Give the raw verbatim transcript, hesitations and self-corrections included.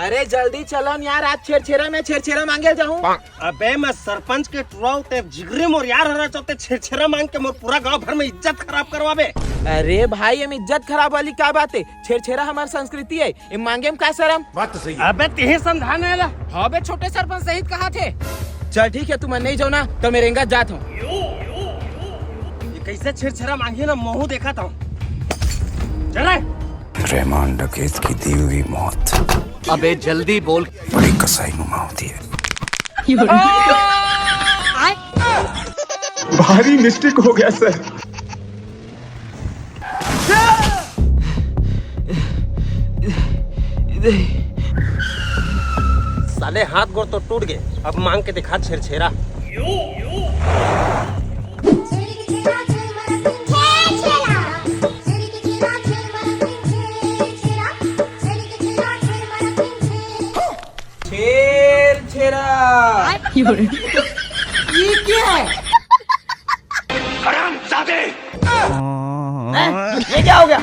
अरे जल्दी चलो न यार, आज छेरछेरा में छेरछेरा मांगे जाहूँ। अबे मैं सरपंच के टुरा हूँ, ते जिगरी मोर यार हरा, चलते छेरछेरा मांग के मोर पूरा गांव भर में इज्जत खराब करवाबे। अरे भाई, एम इज्जत खराब वाली का बात है? छेरछेरा हमार संस्कृति है, एम मांगे में का शरम? बात तो सही है। अबे तेहे समझाना है ला। हाँ बे, छोटे सरपंच सही कहा थे। चल ठीक है, तुमन नहीं जाओ ना तो मैं रेंगत जात हूँ। ये कैसे छेरछेरा मांगे ना, महूँ देखा था। चल रे। रहमान डकैत की दी हुई मौत अबे जल्दी बोल। बड़ी कसाई नुमा होती है। भारी मिस्टेक हो गया सर। साले हाथ गोड़ तो टूट गए, अब मांग के दिखा छेरछेरा। छेरछेरा। ये क्या है? हरामजादे। हैं? ये क्या हो गया?